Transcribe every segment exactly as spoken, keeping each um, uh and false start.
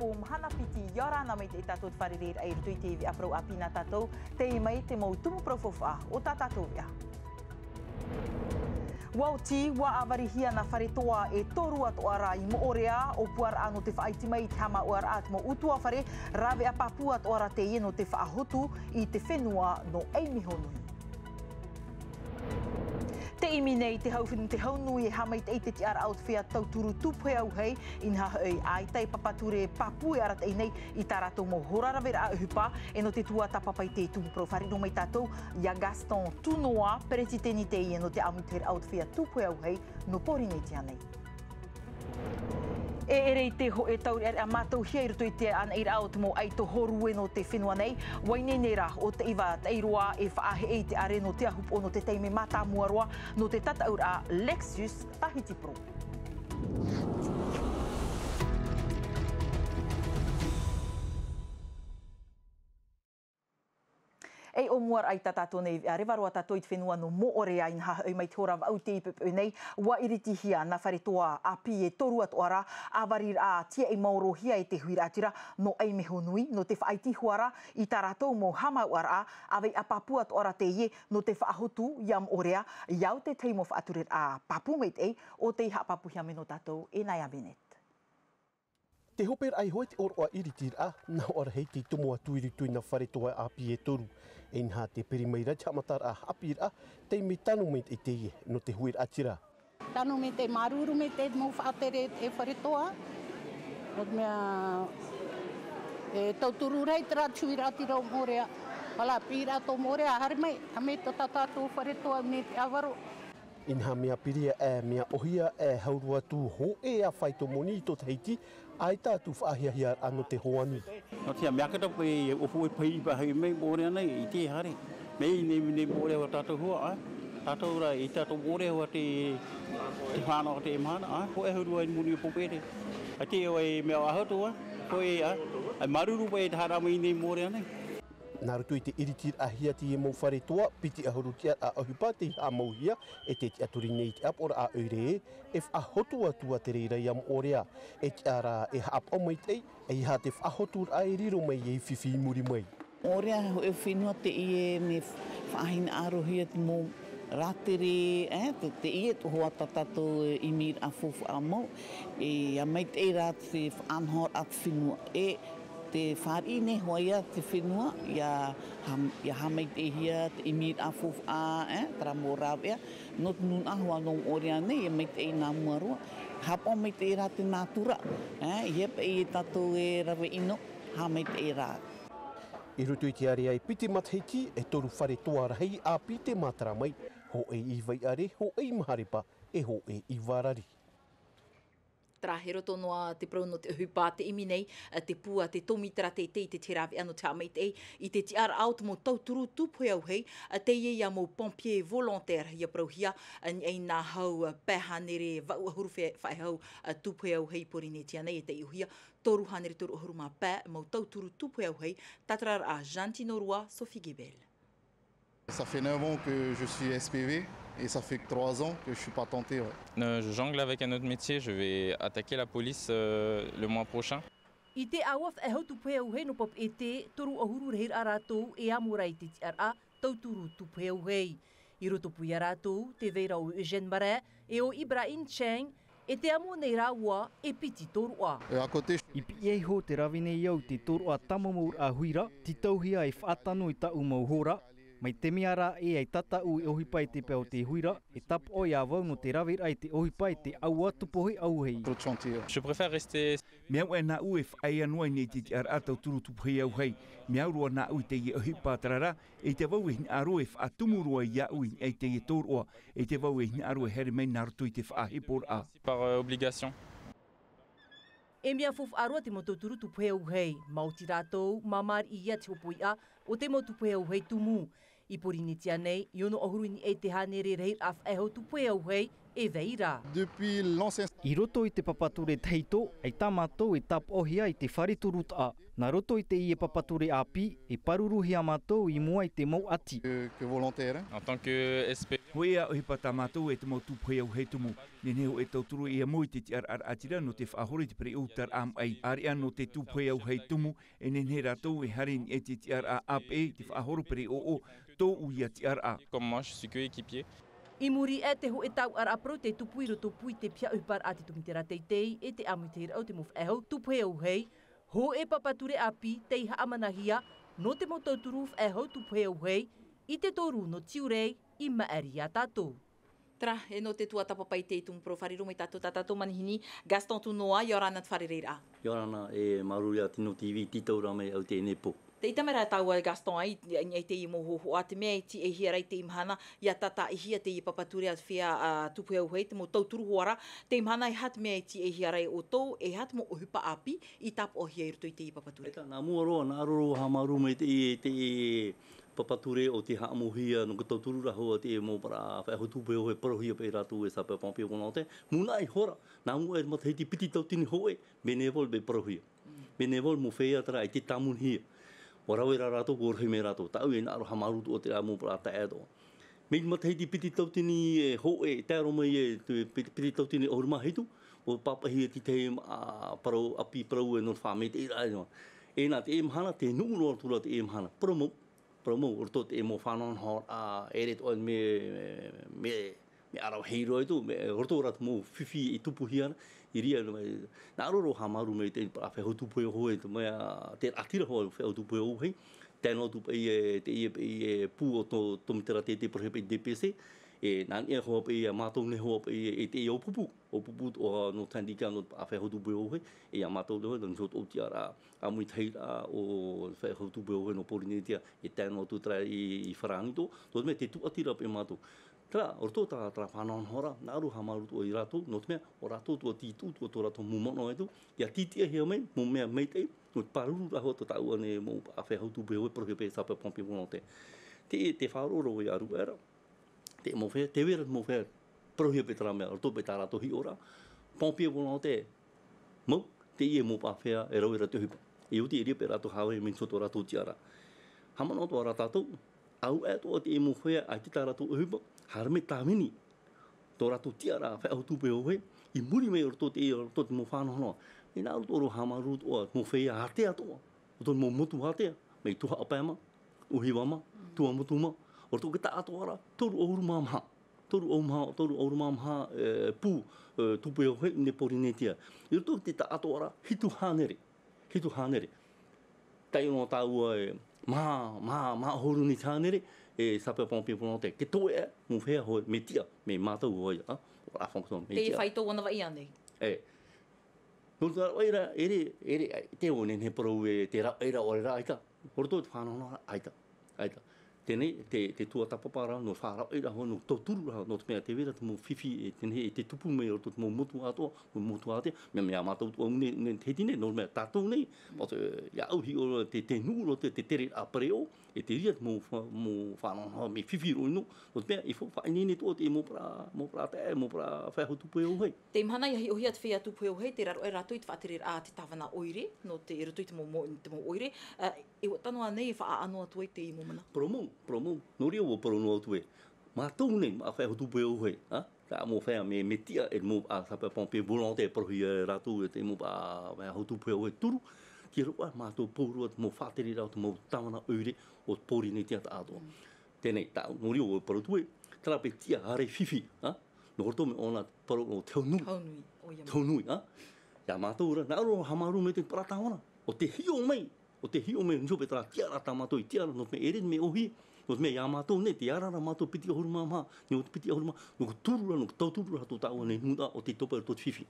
Ua mahana piti, ʻia ora na mai te tātou te fārereiraʻa i roto i te veʻa parau ʻāpī nā tātou, tei mai te mau tumu parau faufaʻa o tā tātou veʻa. ʻUa oti, ʻua ʻāvarihia nā fare toa e toru atoʻa ra i Moʻorea, ʻōpuaraʻa nō te faʻaiti mai i te haʻamāuʻaraʻa a te mau ʻutuāfare, rāveʻa pāpū atoʻa ra teie nō te faʻahotu i te fenua nō ʻAimehonui. Tē ʻimi nei te hau, te hau nui e haʻamaitaʻi i te tiʻaraʻa o te feiā tauturu tūpohe auahi, inaha hoʻi, ʻaita e papa ture pāpū e arataʻi nei i tā rātou mau hora raveraʻa ʻohipa, e nō te tuatāpapa i te tumu parau, fāriʻi mai tātou ia Gaston Tunoa, peretiteni teie nō te ʻāmuitahiraʻa o te feiā tūpohe auahi nō Pōrīnetia nei. E ʻere i te hōʻē taureʻareʻa mātauhia i roto i te ʻānaʻiraʻa o te mau ʻaito hōrue nō te fenua nei, ʻua ineine rā ʻo te iva taʻiroa e faʻaheʻe i te ʻare nō te ahupoʻo nō te taime mātāmua roa nō te tataʻuraʻa Lexus Tahiti Pro. E ʻōmuaraʻa i tā tātou nei veʻa, reva roa tātou i te fenua nō Moʻorea, inaha hoʻi mai te hora vaʻu i teie poʻipoʻi nei, ʻua iritihia nā fare toa ʻāpī e toru atoʻa ra, ʻāvariraʻa tiaʻi maorohia e te huiraʻatira nō ʻAimehonui, nō te faʻaiti hoʻi ra i tā rātou mau haʻamāuʻaraʻa, ʻāvaʻe pāpū atoʻa ra teie nō te faʻahotu ia Moʻorea, i au te tahi mau faʻatureraʻa pāpū maitaʻi o tei haʻapāpūhia mai nō tātou e Naya Bennett. Te hoperaʻa iho i te ʻōroʻa iritiraʻa, nā hoʻi rā hei te tomo atu i roto i nā fare toa ʻāpī e toru. E inaha tē piri mai ra te haʻamataraʻa haʻapiʻiraʻa, taime tano maitaʻi teie nō te huiraʻatira. Tano maitaʻi, māuruuru maitaʻi te mau faʻatere e fare toa. Nō te mea, e tauturu rahi terā te huiraʻatira o Moʻorea. Pālā piʻiraʻa tō Moʻorea, haere mai, haere mai tā tātou fare toa nei te ʻāvaro. Inaha mea piri aʻe, mea ʻōhie aʻe, hau roa atu hōʻē ā faito moni i tō Tahiti, ʻaita atu faʻahiahiaraʻa nō te hoani. Nō te mea, mea kata paʻi, ʻōpū e pahi, pahi mai Moʻorea nei, ʻaita e haere. Mai nei, mai nei Moʻorea hoʻi tātou hoʻi, ā. Tātou rā, ʻaita tō Moʻorea hoʻi te, te fānaʻo o te mahana, ā. Hōʻē ahuru ā moni o Pōpere. ʻAita e ʻoe mea ʻahotu, ā. Hōʻē, ā. ʻAe māuruuru paʻi e te haere mai nei Moʻorea nei. Nā roto i te iritiraʻahia teie mau fare toa, piti ʻahuru tiʻaraʻa ʻohipa tei haʻamauhia, e te tiʻaturi nei i te ʻāpoʻoraʻa ʻoire ē, e faʻahotu atu ā te reira ia Moʻorea, e tiʻa rā e haʻapaʻo maitaʻi, ʻeiaha te faʻahoturaʻa e riro mai ei fifi i muri mai. Moʻorea hōʻē fenua teie mea faʻahinaʻarohia te mau rātere, ē, te, teie te hoʻata tātou e ʻimiraʻa faufaʻa mau, e, ʻia maitaʻi rā te faʻanahoraʻa te fenua, e, te fāriʻi nei hoʻi ia te fenua, ʻia ha-, ʻia haʻamaitaʻihia te ʻimiraʻa faufaʻa, ē, terā mau rāveʻa, nō te nūnaʻa hoʻi nō Moʻorea nei, ʻia maitaʻi nā mua roa, haʻapaʻo maitaʻi rā te nātura, ē, ʻeiaha paʻi e tātou e rave ʻino, haʻamaitaʻi rā. I roto i te area e piti matahiti, e toru fare toa rahi ʻāpī tē matara mai, hōʻē i Vaiʻare, hōʻē i Maharepa, e hōʻē i Vārari. Terā, i roto noa te parau nō te ʻohipa tē ʻimi nei, ā, te pū a te tōmitera teitei i te, te rāveʻa nō te haʻamaitaʻi i te tiʻaraʻa o te mau tauturu tūpohe auahi, ā, teie ia mau pompiers volontaires, ʻia parauhia, ā, i niʻa i nā hau, ā, pae hānere vaʻu ʻahuru fe-, faʻehau, ā, tūpohe auahi i Pōrīnetia nei, e taiʻohia, toru hānere toru ʻahuru mā pae mau tauturu tūpohe auahi, tātararaʻa Jean Tinorua, Sophie Gebel. Ça fait neuf ans que je suis S P V et ça fait que trois ans que je suis patenté, ouais. Euh, je jongle avec un autre métier, je vais attaquer la police, euh, le mois prochain. I te ʻāua faʻehau tūpohe auahi nō Papeʻete, toru ʻahuru rahiraʻa rātou e amo ra i te tiʻaraʻa tauturu tūpohe auahi. I roto pū ia rātou, tē vai ra ʻo Eugène Marais e ʻo Ibrahim Cheng, e tē amo nei rāua e piti tōroʻa. Euh, à côté, je... I piʻi iho te rave nei au i te tōroʻa tāmaumauraʻa huira, tītauhia e faʻatano i tāʻu mau hora, mai te mea rā e ai tataʻu e ʻohipa i te pae o te huira, e tāpaʻo ia vau nō te raveraʻa i te ʻohipa i te ʻāua tūpohe auahi. Trop de chantier, ouais. Je préfère rester. Mea au aʻe nāʻu e faʻaea noa i nei te tiʻaraʻa tauturu tūpohe auahi. Mea au roa nāʻu i teie ʻohipa, terā rā, ʻeita vau e hinaʻaro e faʻatumu roa iāʻu i niʻa i teie tōroʻa, ʻeita vau e hinaʻaro e haere mai nā roto i te faʻaheporaʻa. Par, euh, obligation. E mea faufaʻa roa te mau tauturu tūpohe auahi, maoti rātou, māmāriʻi ia te hopoiʻa o te mau tūpohe auahi tumu. I Pōrīnetia nei, e ono ʻahuru i niʻa i te hānere rahiraʻa faʻehau tūpohe auahi E vai ra. Depuis l'ancien. I roto i te papa ture tahito, ʻaita mātou e tāpaʻohia i te fare turutaʻa. Nā roto i teie papa ture ʻāpī, e pāruruhia mātou i mua i te mau ʻati. Que, que volontaire, hein. En tant que S P V. Hōʻē ā ʻohipa tā mātou e te mau tūpohe auahi tumu. Nehenehe hōʻē tauturu ʻia mau i te tiʻaraʻa raʻatira nō te faʻahoro i te pereʻoʻo i te tiʻaraʻa maʻi. ʻĀreʻa nō te tūpohe auahi tumu, e nehenehe rātou e haere i niʻa i te tiʻaraʻa ʻāpeʻe i te faʻahoro pereʻoʻo, tōʻu ia tiʻaraʻa. Comme moi, je suis que équipier. I muri aʻe i te hōʻē tauʻaraʻa parau tei tupu i roto pū i te piha ʻohiparaʻa a te tōmitera teitei e te ʻāmuitahiraʻa o te mau faʻehau tūpohe auahi, hōʻē papa ture ʻāpī tei haʻamanahia nō te mau tauturu faʻehau tūpohe auahi i te toru nō tiurai i maʻiri ia tātou. Terā, e nō te tuatāpapa i te tumu parau, fārerei mai tātou, tā tātou manihini, Gaston Tunoa, ʻia ora na te fārereiraʻa. ʻIa ora na, e māuruuru ia Tino T V, tītau ra mai au i teie nei pō. Tē ʻite mai ra tāua Gaston ē, i, i, i teie mau hōhoʻa, te mea e tīaʻihia ra i teie mahana, ʻia tātaʻihia teie papa ture a te feiā, ā, tūpohe auahi, te mau tauturu hoʻi ra, teie mahana e aha te mea e tīaʻihia ra e ʻoutou, e aha te mau ʻohipa ʻāpī i tāpaʻohia i roto i teie papa ture? ʻAita, nā mua roa, nā ʻō roa haʻamāuruuru mai i te, i te, papa ture ʻo tē haʻamauhia nō te tauturu ra hoʻi a te mau parau faʻehau tūpohe auahi e parauhia paʻi e rātou e sapeur-pompier volontaire. Nā mua iho ra, nā mua e matahiti piti tauatini hōʻē, bénévole e parauhia. Bénévole mau feiā terā i te tāmonihia. ʻUa rave ra rātou, ʻua rohi mai rātou. Tāʻu e hinaʻaro haʻamāuruuru atoʻa i terā mau parau taʻa atoʻa. Mai te matahiti piti tauatini e hōʻē, e tae roa mai i te piti, piti tauatini ʻahuru mā hitu, ʻua pāpaʻihia te tahi, ā, parau ʻāpī parau ē nō te faʻamaitaʻiraʻa. E nā teie mahana, tē nuʻu noa atu ra teie mahana. Parau mau, parau mau, ʻo roto i te mau faʻanahonahoraʻa, ā, ʻere atoʻa mea, mea, mea ʻaravihi roa atu, mea, ʻo roto rā te mau fifi i tupuhia ra, i reira, nā ʻō roa haʻamāuruuru mai i te faʻehau tūpohe auahi, te mea, te raʻatira hoʻi faʻehau tūpohe auahi, tae noa atu paʻi e, teie paʻi e pū o tō, tōmitera teitei parauhia paʻi D P C, e, nā niʻa hoʻi paʻi ia mātou nei hoʻi paʻi e, e teie ʻōpupu, ʻōpupu atoʻa nō te syndicat nō te faʻehau tūpohe auahi, e ia mātou nei hoʻi, nō te tiʻaraʻa, ʻāmuitahiraʻa o faʻehau tūpohe auahi nō Pōrīnetia, e tae noa atu terā i, i Farāni atoʻa, nō te mea tē tūʻati ra paʻi mātou. Terā, ʻo roto tā, terā faʻanahonahoraʻa, nā ʻō roa haʻamāuruuru atoʻa ia rātou, nō te mea, ʻo rātou atoʻa tei tuʻu atoʻa tō rātou mau manaʻo atu, ʻia tītiʻahia mai, mau mea maitaʻi, nō te pāruru ra hoʻi atoʻa tāʻu nei mau faʻehau tūpohe auahi e parauhia paʻi sapeur-pompier volontaire. Te, tē faʻaroʻo ra vau ia Ruʻera, te mau feiā, tē vai ra te mau feiā, parauhia paʻi terā mea, ʻo roto paʻi tā rātou hiʻoraʻa, pompier volontaire, mau, teie mau feiā, e rave ra te ʻohipa. E oti i reira paʻi rātou haere mai i niʻa i tō rātou tiʻaraʻa. Haʻamanaʻo atoʻa ra tātou, ʻaita atoʻa teie mau feiā, ʻaita tā rātou ʻohipa, haere mai tāvini tō rātou tiʻaraʻa faʻehau tūpohe auahi, i muri mai ʻo roto i te, ʻo roto i te mau faʻanahonahoraʻa. E nā ʻō atoʻa ra haʻamāuruuru atoʻa, mau feiā ātea atoʻa, ʻo roto i te mau motu ātea, mai Tuhaʻa Pae mā, ʻUhiwa mā, Tuamotu mā, ʻo roto i te taʻatoʻaraʻa, toru ʻahuru mā maha. Toru ʻahuru mā, toru ʻahuru mā maha, e, pū, e, tūpohe auahi i Pōrīnetia. I roto i te taʻatoʻaraʻa, hitu hānere. Hitu hānere. Taiʻo noa tāua e maha, maha, maha ʻahuru niti hānere, e sapeur-pompier volontaire. Ke toe ā, mau feiā hoʻi, mea tiʻa, mea mātau hoʻi, ā, ʻo rā fonction, mea tiʻa. Te fai tō ʻōna vaʻi ānei? E. Nō te rāveʻa ra, ʻere, ʻere, te ʻō nei, nei parau e, te rāveʻa ra, ʻaore rā, ʻaita. ʻO roto i te faʻanahonahoraʻa, ʻaita. ʻAita. Teie, te, te tuatāpapa ra, nō te faʻarāveʻa ra, nō te tauturu ra, nō te mea tē vai ra te mau fifi, e teie, e tē tupu mai ʻo roto i te mau motu atoʻa, mau motu ātea, mea, mea mātau atoʻa nei, nei, te hiti nei, nō te mea tātou nei, mau te, ia au hiʻo, te, tē nuʻu roa te, te tereraʻa pereʻoʻo, e te reira te mau fa-, mau faʻanahonahoraʻa mea fifi roa ʻino, nō te mea, i fa-, faʻaineine atoʻa te mau parau, mau parau taʻa, mau parau faʻehau tūpohe auahi. Teie mahana ʻia hiʻohia te feiā tūpohe auahi, tē rāveʻa rātou i te faʻatereraʻa a te tāvana ʻoire, nō te, i roto i te mau, mau, te mau ʻoire, ā, e ʻua tano ānei e faʻaʻano atu ai teie mau manaʻo? Parau mau, parau mau. Nō reira ʻua parau noa atu ē. Mātou nei, mau faʻehau tūpohe auahi, ā? Terā mau feiā mea, mea tiʻa e mau, ā, sapeur-pompier volontaire e parauhia e rātou e te mau, ā, faʻehau tūpohe auahi e toru, ʻia rāveʻa mātou pauroa te mau faʻatereraʻa o te mau tāvana ʻoire o Pōrīnetia taʻatoʻa. Mm. Teie, tāʻu, nō reira ʻua parau atu ē, terā paʻi tiʻa ārai fifi, ā? Nō roto mai ʻōna te parau o te hau nui. Hau nui, ʻoia. Te hau nui, ā? Ia mātou ra, nā ʻō roa haʻamāuruuru mai te parau tāvana, ʻo tē hiʻo mai, ʻo tē hiʻo mai, nō te mea terā tiʻaraʻa tā mātou i tiʻa ra, nō te mea ʻere te mea ʻōhie, nō te mea ia mātou nei, tē ara ra mātou piti ʻahuru mā maha, nō te piti ʻahuru mā, nō te turu ra, nō te tauturu ra, tō tāua nei nunaʻa, ʻo tē topa ra tō te fifi.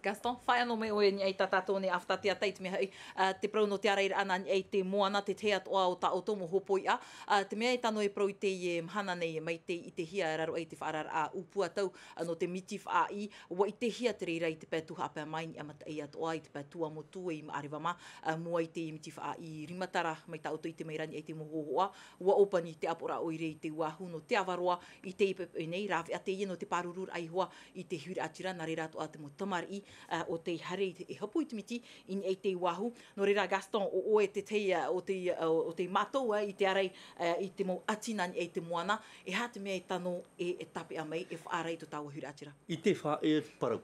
Gaston, faʻaea noa mai ʻoe i niʻa i tā tātou nei ʻāfata teata, i te mea hoʻi, ā, te parau nō te ārairaʻa nā niʻa i te moana, te tahi atoʻa o tā ʻoutou mau hōpoiʻa, ā, te mea e tano e parau i teie mahana nei, mai te, i te hia e raro ai te faʻaararaʻa ʻūpuatau, ā, nō te miti faʻaʻī, ʻua ʻitehia te reira i te pae tū haʻapae mā i niʻa mataʻi atoʻa, i te pae tuamotu e i Maʻareva mā, ā, mua i te miti faʻaʻī rimatara, mai tā ʻoutou i te mea ra niʻa i te mau hōhoʻa, ʻua ʻōpani te ʻāpoʻoraʻa ʻoire i te uāhu nō Te Ava Roa i teie poʻipoʻi nei, rāveʻa teie nō te pāruru raʻa ihoa i te huiraʻatira, nā reira atoʻa te mau tamariʻi, ā, o tei haere i te, e hopu i te miti, i niʻa i te uāhu. Nō reira, Gaston, ʻo ʻoe te tahi, ā, o te, ā, o te mātou, ā, i te ārai, ā, i te mau ʻati nā niʻa i te moana, e aha te mea e tano e, e tāpeʻa mai, e faʻaara i tō tāua huiraʻatira? I te faʻaea parau.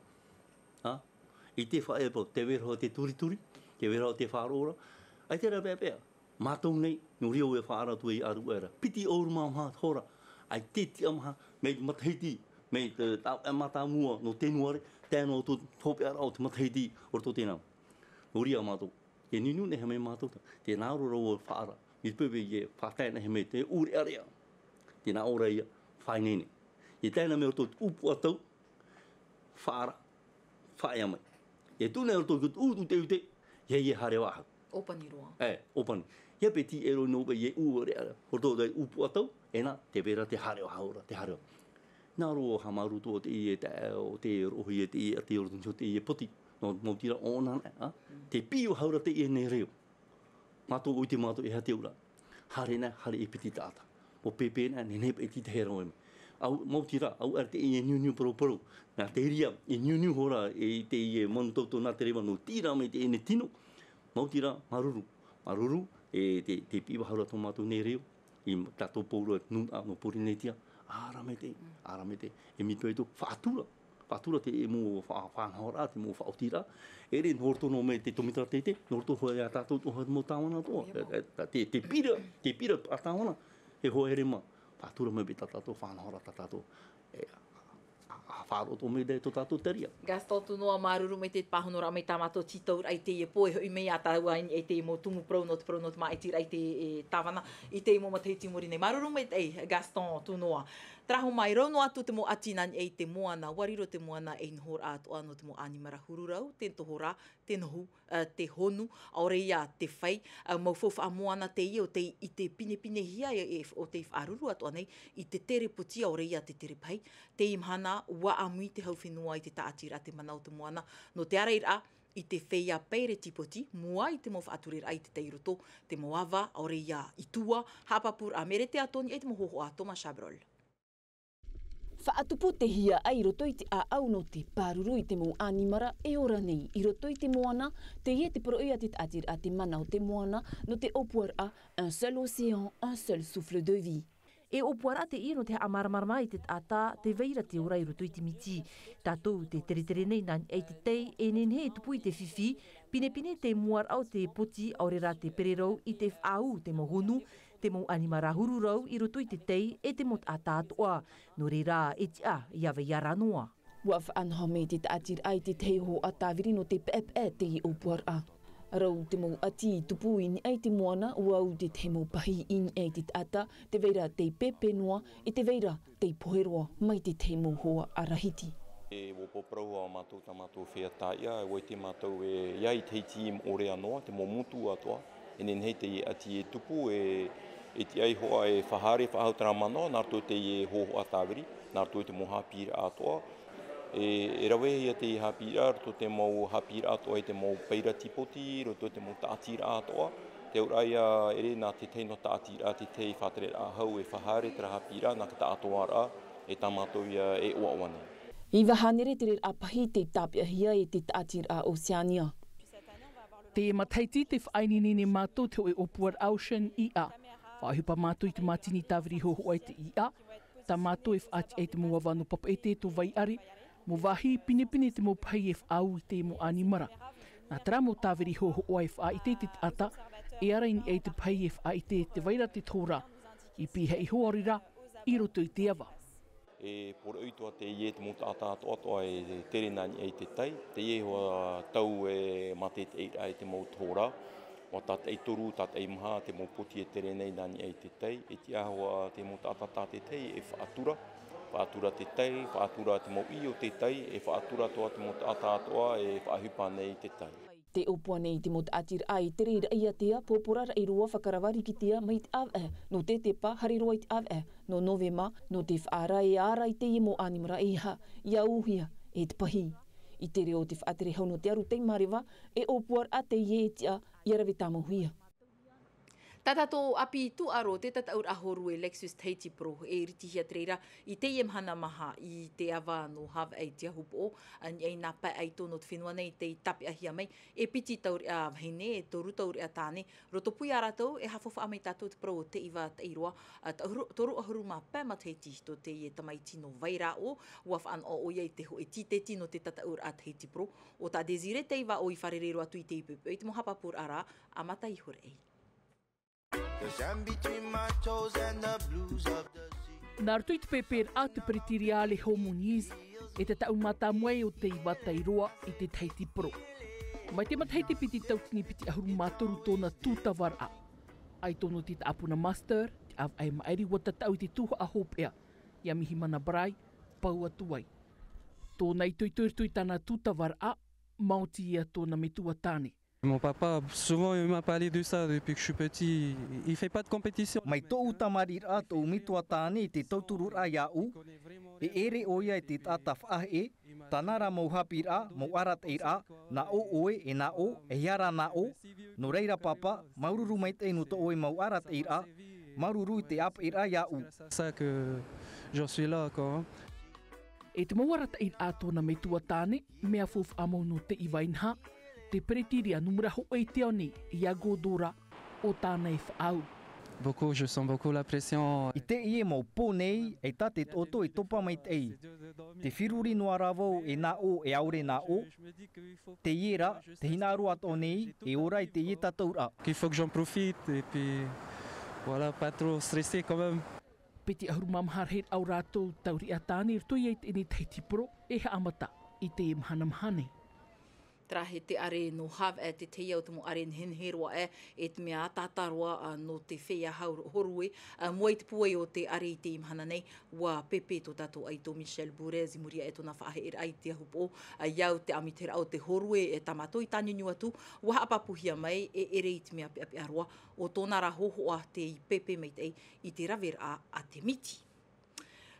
Ha? I te faʻaea parau, tē vai ra hoʻi te turituri, tē vai ra hoʻi te faʻaroʻo ra, ʻaita e rāveʻa paʻi. Mātou nei, nō reira e faʻaara atu e ʻaru era. Piti ʻahuru mā maha hora, ʻaita e tiʻa maha, mai te matahiti, mai te, tā, e mātāmua, nō Tēnuare, tae noa atu te hopeʻaraʻa o te matahiti, o roto tēnā. Nō reira mātou, tē niuniu nei mai mātou, tē nā ʻō ra vau e faʻaara, mai te peu e faʻatae nei mai te ʻūreʻareʻa, tē nā ʻō ra ia, faʻaineine. E tae noa mai roto i te ʻūpuatau, faʻaara, faʻaea mai. E tū nei roto i te ʻū, ʻūteʻute, ia, ia haere faʻahou. ʻŌpani roa. E, ʻōpani. Ia paʻi te ʻero nō paʻi e ʻū ʻore, roto i te ʻūpuatau, e nā, tē vai ra te haere faʻahou ra, te haere faʻahou. Nā roa haʻamāuruuru atoʻa teie, te, o te roʻohia teie, a te ʻorometua teie poti, nō, nō te reira ʻōna, a? Te piʻi faʻahou ra teie nei reo. Mātou ʻoia mātou e aha te auraʻa. Haere nā, haere e piti taʻata. Mau pēpē nā, nehenehe paʻi e tītahi ra ʻoe mai. ʻAu, maoti rā, ʻaore teie e niuniu paraparau. Nā te reira, e niuniu hoʻi ra, e teie manu tautau nā te reva nō te reira mai teie nei tino. Maoti rā, māuruuru. Māuruuru, e te, te piʻi faʻahou ra tō mātou nei reo. I tātou pauroa nūnaʻa nō Pōrīnetia. ʻAra maitaʻi, ʻara maitaʻi. E mea paʻi tō faʻatura. Faʻatura te mau fa-, faʻanahoraʻa, te mau faʻaotiraʻa. E rave nō roto noa mai te tomitara tētē, nō roto hoʻi ia tātou atoʻa mau tāvana atoʻa. E, e, te, te pira, te pira a tāvana, e hoa here mā. Faʻatura mai paʻi tā tātou faʻanahoraʻa tā tātou. E, a, a, a faʻaroʻo atoʻa mai nei tō tātou taria. Gaston Tunoa, māuruuru maitaʻi te pāhonoraʻa mai tā mātou tītauraʻa i teie pō, e hoʻi mai ā tāua i, i te mau tumu parau nō te parau nō te māʻitiraʻa i te, e, tāvana, i te mau matahiti i muri nei. Māuruuru maitaʻi, Gaston Tunoa. Terā hoʻi mai, rau noa atu te mau ʻati nā niʻa i te moana, ʻua riro te moana ei nohoraʻa atoʻa nō te mau ʻanimara huru rau, te tohorā, te nohu, ā, te honu, ʻaore ia te fai, ā, mau faufaʻa moana teie ʻo tei ʻite pinepinehia e, e, ʻo tei faʻaruru atoʻa nei i te tere poti ʻaore ia te tere pahi. Teie mahana, ʻua ʻāmui te hau fenua i te tāʻatiraʻa te mana o te moana, nō te ārairaʻa i te feiā paireti poti, mua i te mau faʻatureraʻa i te tai roto, te mau ava, ʻaore ia i tua, haʻapāpūraʻa mai te ʻātoʻa i te mau hōhoʻa a Thomas Chabrol. Faʻatupu te hiaʻai i roto i te ʻāʻau nō te pāruru i te mau ʻanimara e ora nei i roto i te moana, teie te poroʻi a te tāʻatiraʻa te mana o te moana nō te ʻōpuaraʻa Un seul océan, un seul souffle de vie. E ʻōpuaraʻa teie nō te haʻamāramarama i te taʻata tē vai ra te ora i roto i te miti. Tātou tē teretere nei nā niʻa i te tai, e nehenehe e tupu i te fifi, pinepine te muaraʻa o te poti ʻaore rā te pererau i te faʻaū te mau honu, te mau ʻanimara huru rau i roto i te tai e te mau taʻata atoʻa. Nō reira, e tiʻa ia vai ra noa. ʻUa faʻanaho mai te tāʻatiraʻa i te tahi hōhoʻa tāviri nō te peʻapeʻa teie ʻōpuaraʻa. Rau te mau ʻati i tupu i niʻa i te moana, ʻua ū te tahi mau pahi i niʻa i te taʻata, tē vai ra tei pēpē noa, e tē vai ra tei pohe roa mai te tahi mau hoa ʻarahiti. E ʻua pāparau ā mātou tā mātou feiā tāiʻa, ʻua ʻite mātou e, ʻia ʻite i te moʻorea noa, te mau motu atoʻa, e nehenehe teie ʻati e tupu, e, e tiʻa iho ā e faʻahaere faʻahou terā manaʻo, nā roto i teie hōhoʻa tāviri, nā roto i te mau haʻapiʻiraʻa atoʻa. E, e ravehia teie haʻapiʻiraʻa, roto i te mau haʻapiʻiraʻa atoʻa i te mau paireti poti, roto i te mau tāʻatiraʻa atoʻa. Te auraʻa ia, e ʻere nā te tahi nō tāʻatiraʻa, te tahi faʻatereraʻa hau e faʻahaere terā haʻapiʻiraʻa, nā te taʻatoʻaraʻa, e tā mātou ia e ʻoaʻoa nei. ʻIva hānere te reira pahi tei tāpeʻahia e te tāʻatiraʻa Oceania. Teie matahiti tē faʻaineine nei mātou te hōʻē ʻōpuaraʻa Ocean iʻa. Faʻaʻohipa mātou i te mātini tāviri hōhoʻa i te iʻa. Tā mātou e faʻatiʻa i te mau ava nō Papeʻete tō Vaiʻare, mau vāhi pinepine te mau pahi e faʻaū i te mau ʻanimara. Nā terā mau tāviri hōhoʻa e faʻaʻite i te taʻata, e ara i niʻa i te pahi e faʻaʻite tē vai ra te tohorā, i pihaʻi iho ʻaore rā, i roto i te ava. E poroʻi atoʻa teie te mau taʻata atoʻa atoʻa e tere nā niʻa i te tai, teie hoʻi tau e mātaʻitaʻiraʻa i te mau tohorā. Mō tātaʻi toru, tātaʻi maha, te mau poti e tere nei nā niʻa i te tai, e tiʻa hoʻi te mau taʻata tā te tai e faʻatura, faʻatura te tai, faʻatura te mau ʻī o te tai, e faʻatura atoʻa te mau taʻata atoʻa e faʻaʻohipa nei i te tai. Te ʻōpua nei i te mau taʻatiraʻa e tere i Raʻiātea, pōpō rā, Raʻiroa, Fakarava, Rikitea, mai te ʻāvaʻe nō Tetepa, haere roa i te ʻāvaʻe nō Novema, nō te faʻaara e ara i teie mau ʻanimara e aha, ʻia ūhia e te pahī. I te reo o te faʻatere hau nō te aru tei māreva, e ʻōpuaraʻa teie e tiʻa ʻia rave tāmauhia. Tā tātou ʻāpī tūʻaro, te tataʻuraʻa hōrue Lexus Tahiti Pro, e ritihia te reira i teie mahana maha i te ava nō Havaʻe i te ahupoʻo, a niʻa i nā pae ʻaito nō te fenua nei tei tāpeʻahia mai, e piti taureʻa vahine, e toru taureʻa tāne, rotopū ia rātou, e haʻafaufaʻa mai tātou te parau o Teiva Taʻiroa, a, toru, toru ʻahuru mā pae matahiti tō teie tamaiti nō Vairaʻo, ʻua faʻanaho ʻoia i te hōʻē tīteti nō te tataʻuraʻa Tahiti Pro, ʻo tā Désiré Teiva ʻo i fārerei roa atu i te ipepe, i te mau haʻapāpūraʻa rā, a Mata Ihora ei. Nā roto i te pēpēraʻa te Pretty Reale Homony's, e te taʻu mātāmua o Teiva Taʻiroa i te Tahiti Pro. Mai te matahiti piti tauatini piti ʻahuru mā toru tōna tūtavaraʻa. ʻAito nō te tāpuna Master, te ʻāvaʻe maʻiri ʻua tataʻu i te tuhaʻa hopeʻa, ia Mihimana Braille, pau atu ai. Tōna itoito i roto i tāna tūtavaraʻa, maoti ia tōna metua tāne. Mon papa, souvent, il m'a parlé de ça depuis que je suis petit. Il fait pas de compétition. Mai tōʻu tamariraʻa, tōʻu metua tāne i te tautururaʻa iāʻu, e ʻere ʻoia i te taʻata faʻaheʻe, tāna rā mau haʻapiʻiraʻa, mau arataʻiraʻa, nā ʻō ʻoe, e nā ʻō, e ʻeiaha rā nā ʻō, nō reira papa, māuruuru maitaʻi nō tō ʻoe mau arataʻiraʻa, māuruuru i te ʻāpeʻeraʻa iāʻu. C'est ça que j'en suis là, quoi, hein. E te mau arataʻiraʻa tōna metua tāne, mea faufaʻa mau nō Teiva inaha, te Pretty Reale nūmera hōʻē i te ao nei, Iago Dora, ʻo tāna e faʻaau. Beaucoup, je sens beaucoup la pression. I teie mau pō nei, ʻaita te taʻoto e topa maitaʻi. Te feruri noa rā vau e nā ʻō, e ʻaore nā ʻō. Teie rā, te hinaʻaro atoʻa nei, e ora i teie tataʻuraʻa. Qu'il faut que j'en profite, et puis, voilà, pas trop stressé quand même. Piti ʻahuru mā maha rahi rā o rātou taureʻa tāne i roto ia i teie Tahiti Pro, e haʻamata i teie mahana maha nei. Terā e te ʻare nō Havaʻe, te tahi o te mau ʻare nehenehe roa aʻe, e te mea ʻataʻata roa, ā, nō te feiā hau-, hōrue, ā, mua i te pūai o te ʻare i teie mahana nei, ʻua pēpē tō tātou ʻaito Michel Bourez i muri aʻe i tōna faʻaheʻeraʻa i te ahupoʻo, ā, i au te ʻāmiteraʻa o te hōrue, e tā mātou i tāniuniu atu, ʻua haʻapāpūhia mai, e ʻere i te mea peʻapeʻa roa, ʻo tōna rā hōhoʻa tei pēpē maitaʻi i te raveraʻa a te miti.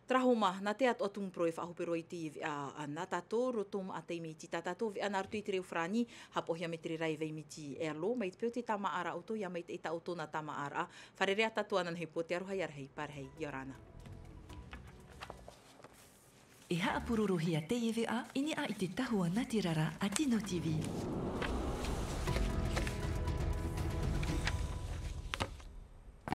Terā hoʻi mā, nā te atoʻa tumu parau e faʻahope roa i teie veʻa nā tātou, roto maʻa taime iti tā tātou veʻa nā roto i te reo farāni, haʻapaʻohia mai te reira e vai miti e alo, mai te peu te tāmāʻaraʻa ʻoutou, ʻia maitaʻi tā ʻoutou nā tāmāʻaraʻa, fārerei ā tātou ananahi pō, te aroha ʻia rahi, pārahi, ʻia ora na. E haʻapurorohia teie veʻa i niʻa i te tahua natirara a Tino TV.